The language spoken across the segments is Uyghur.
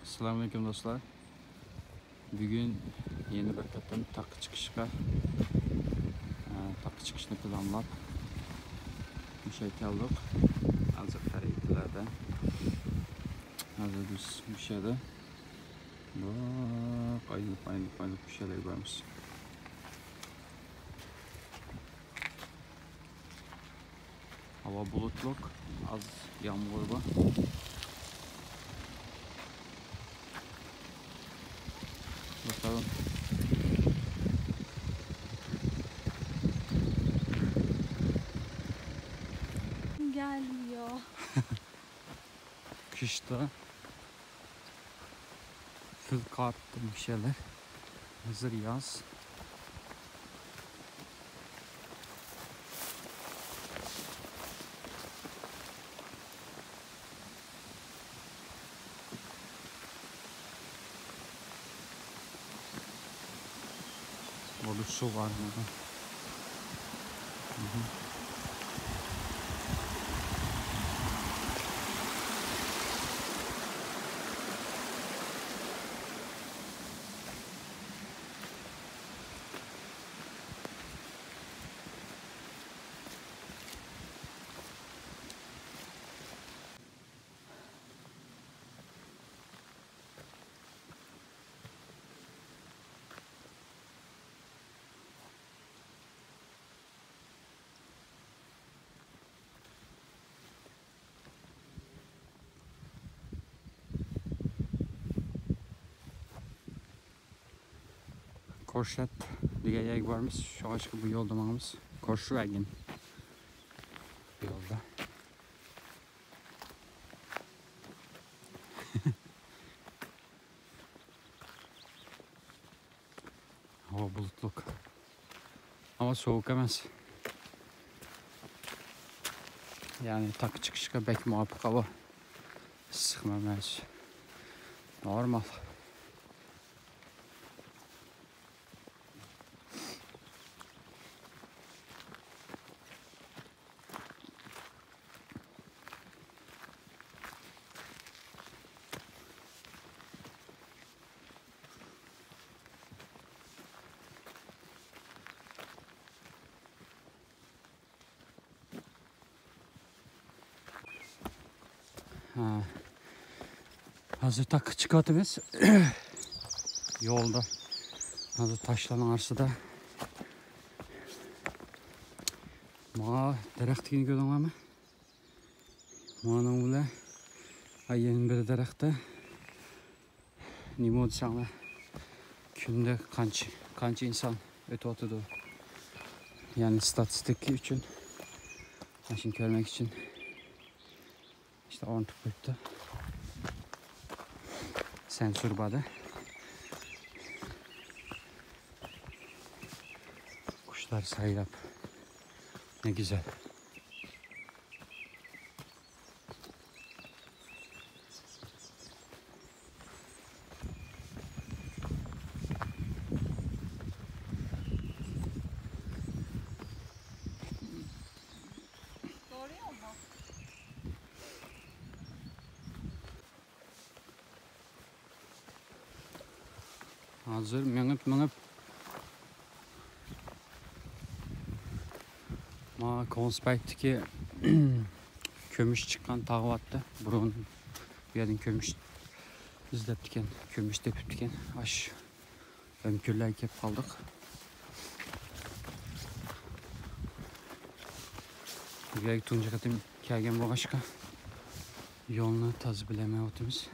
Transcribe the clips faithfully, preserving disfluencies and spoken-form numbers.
ئەسسالامۇئەلەيكۇم دوستلار. بۈگۈن يەنە بىر قېتىم تاغقا چىقىشقا، ئە، تاغقا چىقىشنى پىلانلاپ، مۇشۇ يەرگە كەلدۇق. ھازىر خەرىتىلەردە. ھازىر بىز مۇشۇ يەردە. بۇ ئايلىنىپ، ئايلىنىپ، ئايلىنىپ مۇشۇ يەرگە بارىمىز. ھاۋا بۇلۇتلۇق، ئاز يامغۇر بار. باقايلى. Gelmiyor. قىشتا پۈتۈن قارىدىكى مۇشۇ يەرلەر. ھازىر ياز. Orada su var burada. Hı hı. كورشات دېگەن يەرگە بارىمىز. شۇڭلاشقا بۇ يولدا ماڭىمىز. كورشۋاگېن يولدا. ھاۋا بۇلۇتلۇق. ئەمما سوغۇق ئەمەس. يەنى تاغقا چىقىشقا بەك مۇۋاپىق ھاۋا. ئىسسىقمۇ ئەمەس. نورمال. ھە. ھازىر تاغقا چىقىۋاتىمىز. يولدا. ھازىر تاشلارنىڭ ئارىسىدا. مانا دەرەخ دېگەننى كۆردۈڭلارمۇ؟ مانىڭ بىلەن، ھە، يەنە بىر دەرەختە. نېمە دېسەڭلار، كۈندە قانچە، قانچە ئىنسان ئۆتۈۋاتىدۇ؟ يەنى ستاتىستىكا ئۈچۈن، ماشىنا كۆرمەك ئۈچۈن. ئىشتە ئورنىتىپ قويۇپتۇ. سەنسور بار-دە. قۇشلار سايراپ. Ne güzel. ھازىر مېڭىپ، مېڭىپ، ما كونسپايتتىكى كۈمۈش چىققان تاغ بارتتى. بۇرۇن بۇ يەردىن كۈمۈش ئىزدەپتىكەن، كۈمۈش تېپىپتىكەن. ئاش ئۆمكۈرلەرگە كېلىپ قالدۇق. بۇ يەرگە تۇنجى قېتىم كەلگەن بولغاچقا، يولنى تازا بىلەلمەيۋاتىمىز.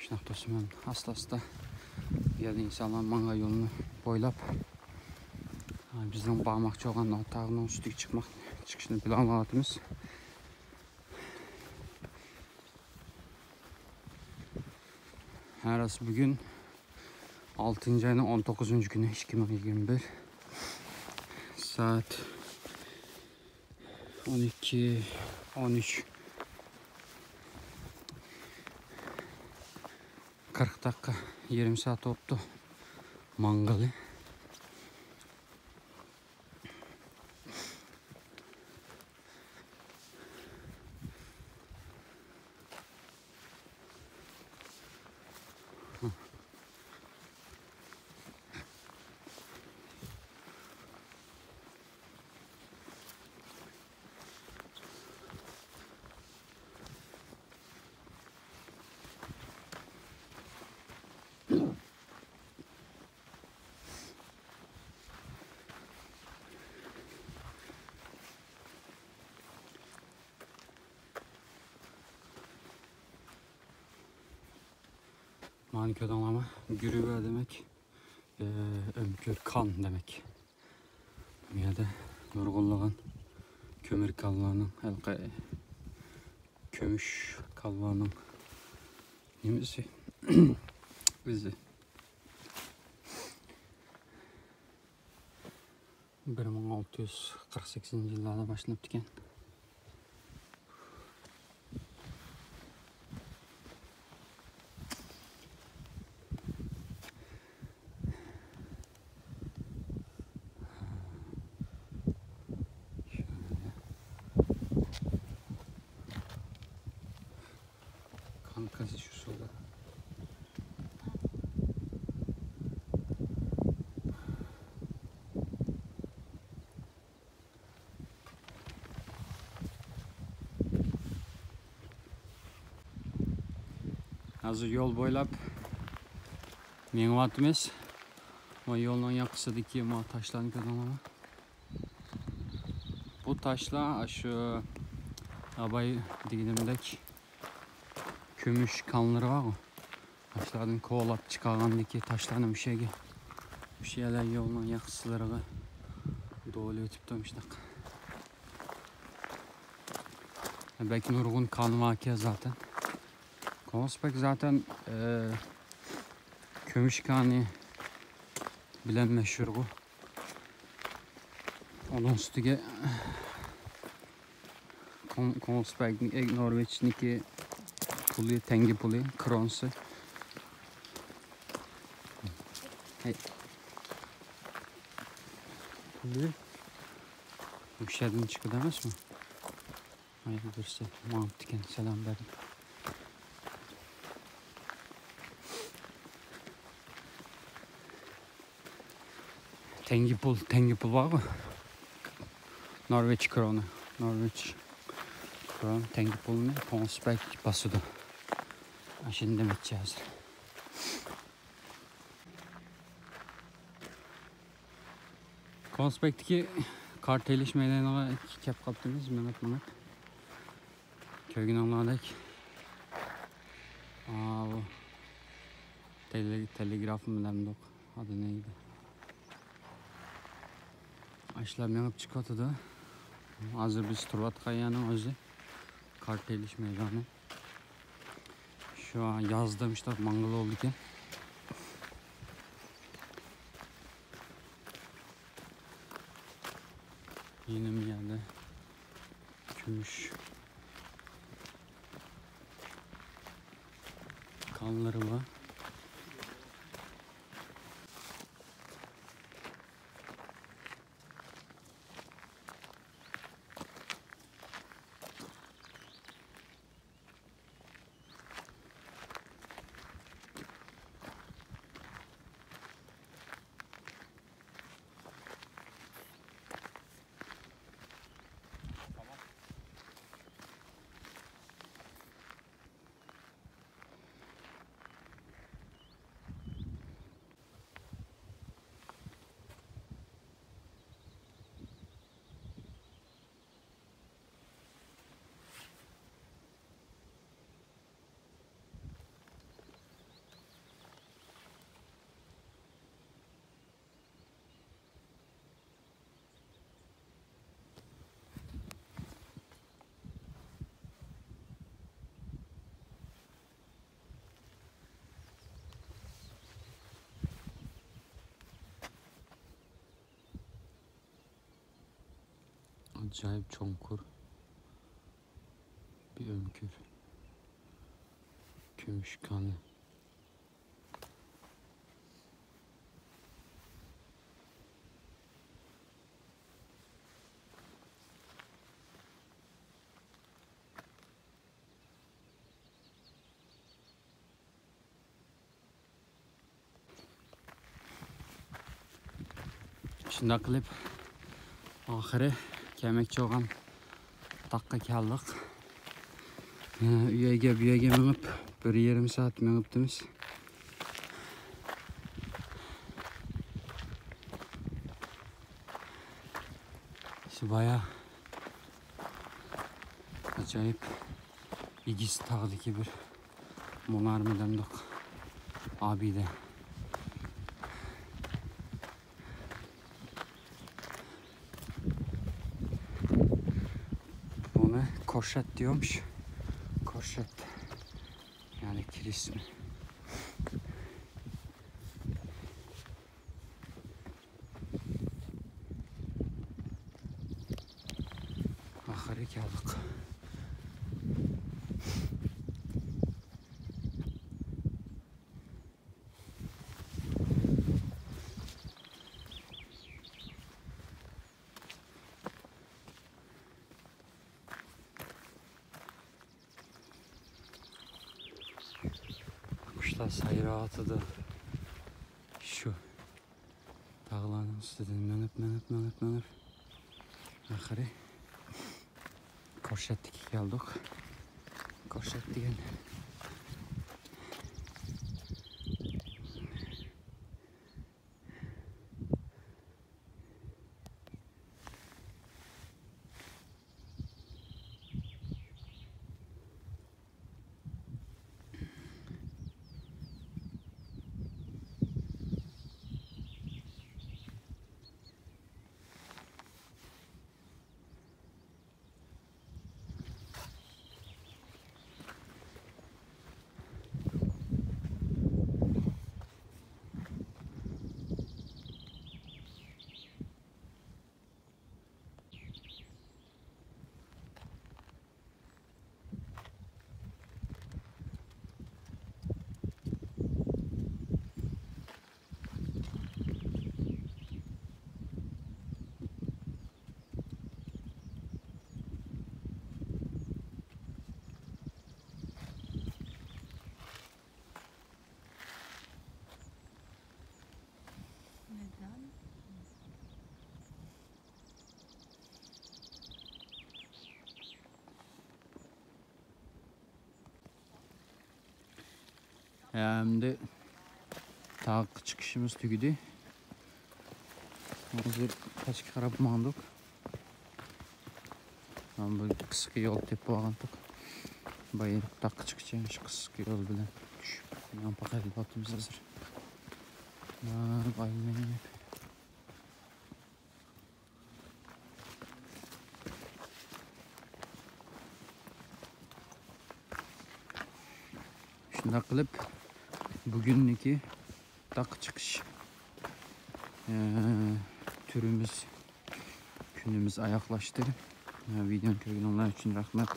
شۇنداق دوستۇم، مەن ئاستا-ئاستا بۇ يەردە ئىنسانلار ماڭغان يولنى بويلاپ، بىزنىڭ بارماقچى بولغان تاغنىڭ ئۈستىگە چىقماق، چىقىشنى پىلانلاۋاتىمىز. ھە، راست، بۈگۈن ئالتىنچى ئاينىڭ ئون توققۇزىنچى كۈنى، ئىككى مىڭ يىگىرمە بىر. سائەت ئون ئىككى، ئون ئۈچ، قىرىق دەقىقە، يېرىم سائەت بوپتۇ ماڭغىلى. مانا كۆردۈڭلارمۇ؟ گۈرۈۋە دېمەك، ئۆمكۈر كان دېمەك. بۇ يەردە نۇرغۇنلىغان كۆمۈر كانلارنىڭ، ھېلىقى كۈمۈش كانلارنىڭ نېمىسى؟ ئىزى. بىر مىڭ ئالتە يۈز قىرىق سەككىزىنچى يىللاردا باشلىنىپتىكەن. كان قېزىش ئۇسۇلى. ھازىر يول بويلاپ مېڭىۋاتىمىز. ما يولنىڭ ياقىسىدىكى ما تاشلارنى كۆردۈڭلارمۇ؟ بۇ تاشلار شۇ ئاباي دېگىنىمدەك كۈمۈش كانلىرى بارغۇ. تاشلاردىن كولاپ چىقارغاندىكى تاشلارنى مۇشۇ يەرگە، مۇشۇ يەرلەر يولنىڭ ياقىسىلىرىغا دولىۋېتىپتۇ مۇشۇنداق. بەك نۇرغۇن كان باركەن زاتەن. كونسبەك زاتەن، ئە، كۈمۈش كانى بىلەن مەشھۇرغۇ. ئۇنىڭ ئۈستىگە كون-، كونسبەكنىڭ، ئە، نورۋېچنىڭكى پۇلى، تەڭگە پۇلى، كرونسى. ھەي. پۇلى مۇشۇ يەردىن چىقىدۇ ئەمەسمۇ؟ ھەي، بىرسى ماڭىپتىكەن، سالام بەردىم. تەڭگە پۇل، تەڭگە پۇل بارغۇ. نورۋېچ كرونا، نورۋېچ كرونا تەڭگە پۇلنى كونسبەك باسىدۇ. ئاشۇنى دېمەكچى ھازىر. كونسبەكتىكى كارتا ئېلىش مەيدانىغا كەپ قاپتىمىز، مېڭىپ، مېڭىپ. كۆرگىنىڭلاردەك. ئاۋۇ تېلې-، تېلېگرافمۇ دەمدۇق، ئادى نەيدى. ئاشۇلار مېڭىپ چىقىۋاتىدۇ. ھازىر بىز تۇرۇۋاتقان يەرنىڭ ئۆزى كارتا ئېلىش مەيدانى. شۇ يازدا مۇشۇنداق ماڭغىلى بولىدىكەن. يەنە بۇ يەردە كۈمۈش كانلىرى بار. ئاجايىپ چوڭقۇر بىر ئۆڭكۈر. كۈمۈش كانى. شۇنداق قىلىپ، ئاخىرى كەلمەكچى بولغان تاغقا كەلدۇق. ئۇ يەرگە، بۇ يەرگە مېڭىپ، بىر يېرىم سائەت مېڭىپتىمىز. شۇ بايا ئاجايىپ ئېگىز تاغدىكى بىر مۇنارمۇ دەمدۇق. ئابىدە. بۇنى كورشەت دېيومىش. كورشەت. يەنى كىرىش. ئاخىرى كەلدۇق. قۇشلار سايراۋاتىدۇ. شۇ تاغلارنىڭ ئۈستىدىن مېڭىپ، مېڭىپ، مېڭىپ، مېڭىپ. ئاخىرى كورشەتتىكى كەلدۇق. كورشەت دېگەن. ئەمدى تاغقا چىقىشىمىز تۈگىدى. ھازىر پەسكە قاراپ ماڭدۇق. مانا بۇ قىسقا يول تېپىپ ئالغانتۇق. بايىراق تاغقا چىققىچە شۇ قىسقا يول بىلەن چۈشۈپ مېڭىپ باقايلى، بولدىمىز ھازىر. مانا ئايلىنىپ. شۇنداق قىلىپ، بۈگۈننىكى تاغقا چىقىش، ئە، تۈرىمىز، كۈنىمىز ئاياغلاشتى. ئە، ۋىدېونى كۆرگىنىڭلار ئۈچۈن رەھمەت.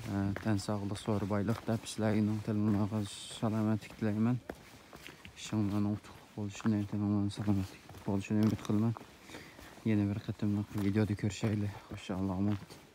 ئە، تەن ساغلىق، زور بايلىق دەپ سىلەرنىڭ تېنىڭلارغا سالامەتلىك تىلەيمەن. ئىشىڭلارنىڭ ئۇتۇقلۇق بولۇشىنى، تېنىڭلارنىڭ سالامەتلىك بولۇشىنى ئۈمىد قىلىمەن. يەنە بىر قېتىملىق ۋىدېودا كۆرۈشەيلى. خوشاللىق، ئامانەت.